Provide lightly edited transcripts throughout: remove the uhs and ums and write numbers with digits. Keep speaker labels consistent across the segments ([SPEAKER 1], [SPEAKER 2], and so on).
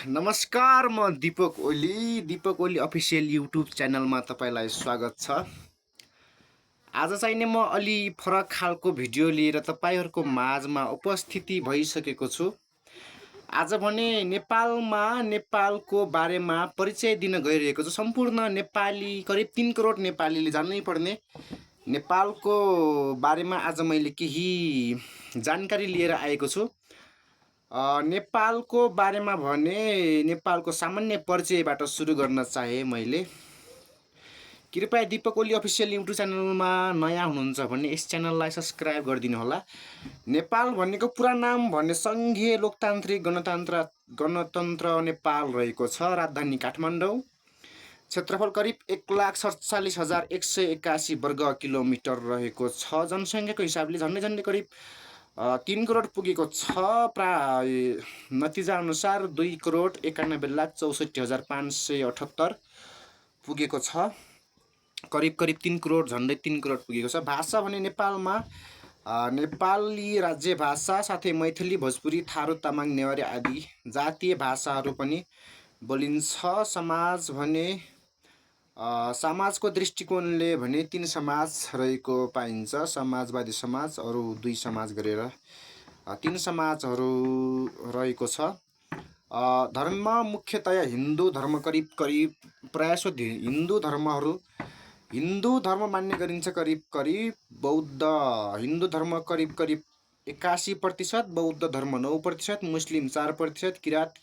[SPEAKER 1] नमस्कार, म Dipak Oli official YouTube च्यानलमा तपाईँलाई स्वागत छ। आज चाहिँ नि म अलि फरक खालको भिडियो लिएर तपाईँहरूको माझमा उपस्थिति भइसकेको छु। आज भने नेपालको बारेमा परिचय दिन गइरहेको छु। सम्पूर्ण नेपाली करिब 3 करोड नेपालीले जान्नै पर्ने नेपालको बारेमा आज मैले केही जानकारी लिएर आएको छु। नेपालको बारेमा भने नेपालको सामान्य परिचयबाट सुरु गर्न चाहे मैले। कृपया दिपक ओली अफिसियल युट्युब च्यानलमा नयाँ हुनुहुन्छ भने यस च्यानललाई सब्सक्राइब गरिदिनु होला। नेपाल भनेको पुरा नाम भने सङ्घीय लोकतान्त्रिक गणतन्त्र नेपाल रहेको छ। राजधानी काठमाडौँ। क्षेत्रफल करिब 1,47,181 वर्ग किलोमिटर रहेको छ। जनसङ्ख्याको हिसाबले झन्डै करिब 3 करोड पुगेको छ। नतिजा अनुसार 2,91,64,578 पुगेको छ। करिब 3 करोड झन्डै 3 करोड पुगेको छ। भाषा भने नेपालमा नेपाली राज्य भाषा साथै मैथिली, भोजपुरी, थारू, तामाङ, नेवारी आदि जातीय भाषाहरू पनि बोलिन्छ। समाज भने समाजको दृष्टिकोणले भने 3 समाज रहेको पाइन्छ। समाजवादी समाज, अरू 2 समाज गरेर 3 समाजहरू रहेको छ। धर्म मुख्यतया हिन्दू धर्म करिब प्रायः हिन्दू धर्म मान्ने गरिन्छ। करिब बौद्ध हिन्दू धर्म करिब 81%, बौद्ध धर्म 9%, मुस्लिम 4%, किराँत,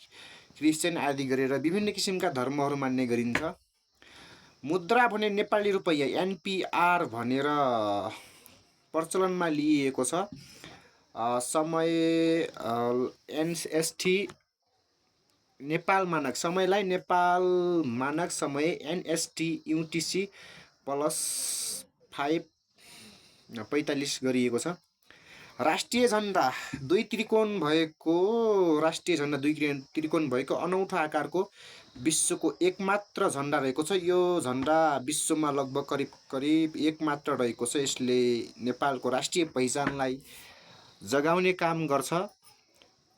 [SPEAKER 1] क्रिस्चियन आदि गरेर विभिन्न किसिमका धर्महरू मान्ने गरिन्छ। मुद्रा भने नेपाली रुपैयाँ एनपिआर भनेर प्रचलनमा लिइएको छ। समय एनएसटी नेपाल मानक समयलाई नेपाल मानक समय एनएसटी युटिसी +545 गरिएको छ। राष्ट्रिय झन्डा दुई त्रिकोण भएको अनौठो आकारको विश्वको एकमात्र झन्डा रहेको छ। यो झन्डा विश्वमा लगभग करिब एक मात्र रहेको छ। यसले नेपालको राष्ट्रिय पहिचानलाई जगाउने काम गर्छ।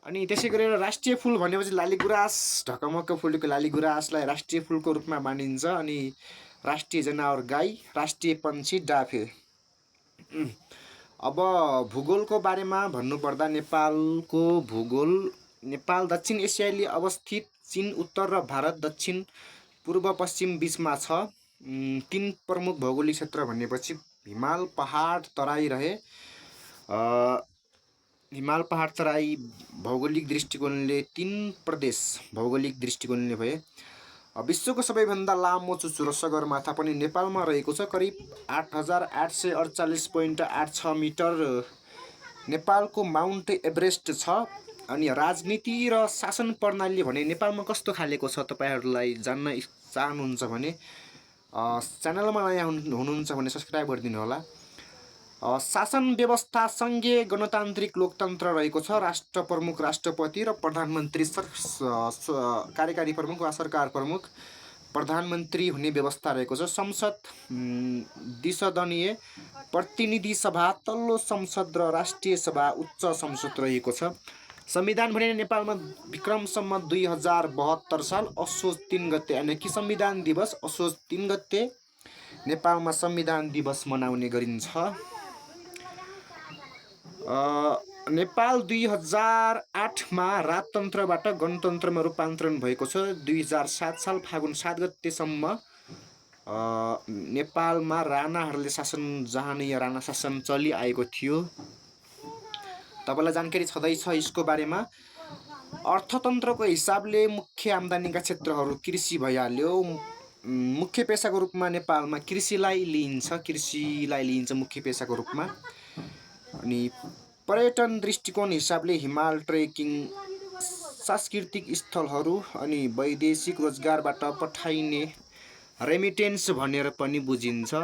[SPEAKER 1] अनि त्यसै गरेर राष्ट्रिय फुल भनेपछि लालीगुराँस, ढकमक्क फुलेको लालीगुराँसलाई राष्ट्रिय फुलको रूपमा मानिन्छ। अनि राष्ट्रिय जनावर गाई, राष्ट्रिय पक्षी डाफे। अब भूगोलको बारेमा भन्नुपर्दा नेपालको भूगोल नेपाल दक्षिण एसियाली अवस्थित, चीन उत्तर र भारत दक्षिण पूर्व पश्चिम बीचमा छ। 3 प्रमुख भौगोलिक क्षेत्र भनेपछि हिमाल पहाड तराई रहे। हिमाल पहाड तराई भौगोलिक दृष्टिकोणले 3 प्रदेश भौगोलिक दृष्टिकोणले भए। विश्वको सबैभन्दा लामो चुचुरो सगरमाथा पनि नेपालमा रहेको छ। करिब 8,848.86 मिटर नेपालको माउन्ट एभरेस्ट छ। अनि राजनीति र शासन प्रणाली भने नेपालमा कस्तो खालेको छ तपाईँहरूलाई जान्न चाहनुहुन्छ भने च्यानलमा नयाँ हुनुहुन्छ भने सब्सक्राइब गरिदिनु होला। शासन व्यवस्था सङ्घीय गणतान्त्रिक लोकतन्त्र रहेको छ। राष्ट्र प्रमुख राष्ट्रपति र प्रधानमन्त्री कार्यकारी प्रमुख वा सरकार प्रमुख प्रधानमन्त्री हुने व्यवस्था रहेको छ। संसद द्विसदनीय प्रतिनिधि सभा, तल्लो संसद र राष्ट्रिय सभा उच्च संसद रहेको छ। संविधान भने नेपालमा विक्रम सम्वत 2072 साल असोज 3 गते यानि कि संविधान दिवस असोज 3 गते नेपालमा संविधान दिवस मनाउने गरिन्छ। नेपाल 2008मा राजतन्त्रबाट गणतन्त्रमा रूपान्तरण भएको छ। 2007 साल फागुन 7 गतेसम्म नेपालमा राणाहरूले शासन जहाँनीय राणा शासन चलिआएको थियो। तपाईँलाई जानकारी छँदैछ यसको बारेमा। अर्थतन्त्रको हिसाबले मुख्य आम्दानीका क्षेत्रहरू कृषि भइहाल्यो। मुख्य पेसाको रूपमा नेपालमा कृषिलाई लिइन्छ मुख्य पेसाको रूपमा। अनि पर्यटन दृष्टिकोण हिसाबले हिमाल ट्रेकिङ, सांस्कृतिक स्थलहरू अनि वैदेशिक रोजगारबाट पठाइने रेमिटेन्स भनेर पनि बुझिन्छ।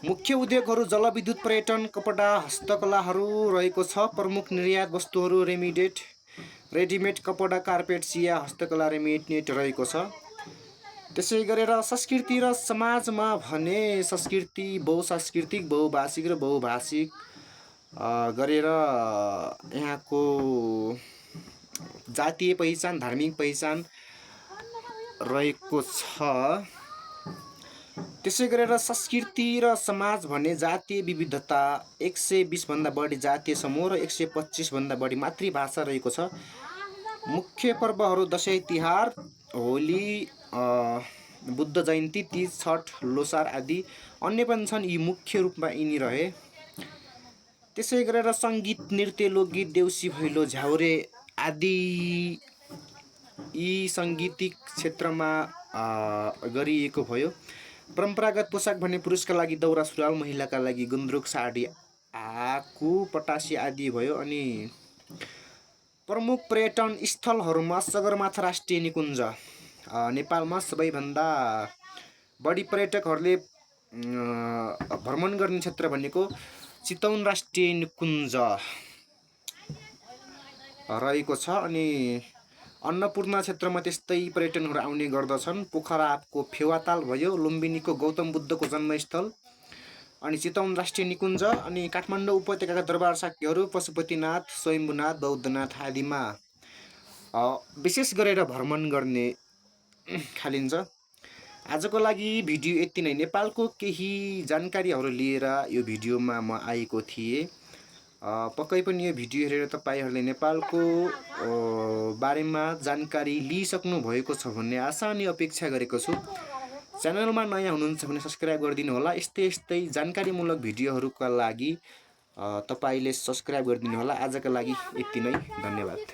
[SPEAKER 1] मुख्य उद्योगहरू जलविद्युत, पर्यटन, कपडा, हस्तकलाहरू रहेको छ। प्रमुख निर्यात वस्तुहरू रेडिमेड कपडा, कार्पेट, चिया, हस्तकला, रेडिमेड रहेको छ। त्यसै गरेर संस्कृति र समाजमा भने संस्कृति बहुसांस्कृतिक, बहुभाषिक र बहुभाषिक गरेर यहाँको जातीय पहिचान, धार्मिक पहिचान रहेको छ। त्यसै गरेर संस्कृति र समाज भने जातीय विविधता, 120 भन्दा बढी जातीय समूह र 125 भन्दा बढी मातृभाषा रहेको छ। मुख्य पर्वहरू दसैँ तिहार, होली, बुद्ध जयन्ती, तीज, छठ, लोसार आदि अन्य पनि छन्। यी मुख्य रूपमा यिनी रहे। त्यसै गरेर सङ्गीत, नृत्य, लोकगीत, देउसी भैलो, झ्याउरे आदि यी साङ्गीतिक क्षेत्रमा गरिएको भयो। परम्परागत पोसाक भने पुरुषका लागि दौरा सुरुवाल, महिलाका लागि गुन्द्रुक, साडी, आकु, पटासी आदि भयो। अनि प्रमुख पर्यटन स्थलहरूमा सगरमाथा राष्ट्रिय निकुञ्ज, नेपालमा सबैभन्दा बढी पर्यटकहरूले भ्रमण गर्ने क्षेत्र भनेको चितवन राष्ट्रिय निकुञ्ज रहेको छ। अनि अन्नपूर्ण क्षेत्रमा त्यस्तै पर्यटनहरू आउने गर्दछन्। पोखराको फेवाताल भयो, लुम्बिनीको गौतम बुद्धको जन्मस्थल, अनि चितवन राष्ट्रिय निकुञ्ज, अनि काठमाडौँ उपत्यकाका दरबार साक्यहरू, पशुपतिनाथ, स्वयम्भूनाथ, बौद्धनाथ आदिमा विशेष गरेर भ्रमण गर्ने खालिन्छ। आजको लागि भिडियो यति नै। नेपालको केही जानकारीहरू लिएर यो भिडियोमा म आएको थिएँ। पक्कै पनि यो भिडियो हेरेर तपाईँहरूले नेपालको बारेमा जानकारी लिइसक्नु भएको छ भन्ने आशा अनि अपेक्षा गरेको छु। च्यानलमा नयाँ हुनुहुन्छ भने सब्सक्राइब गरिदिनु होला। यस्तै जानकारीमूलक भिडियोहरूका लागि तपाईँले सब्सक्राइब गरिदिनु होला। आजका लागि यति नै, धन्यवाद।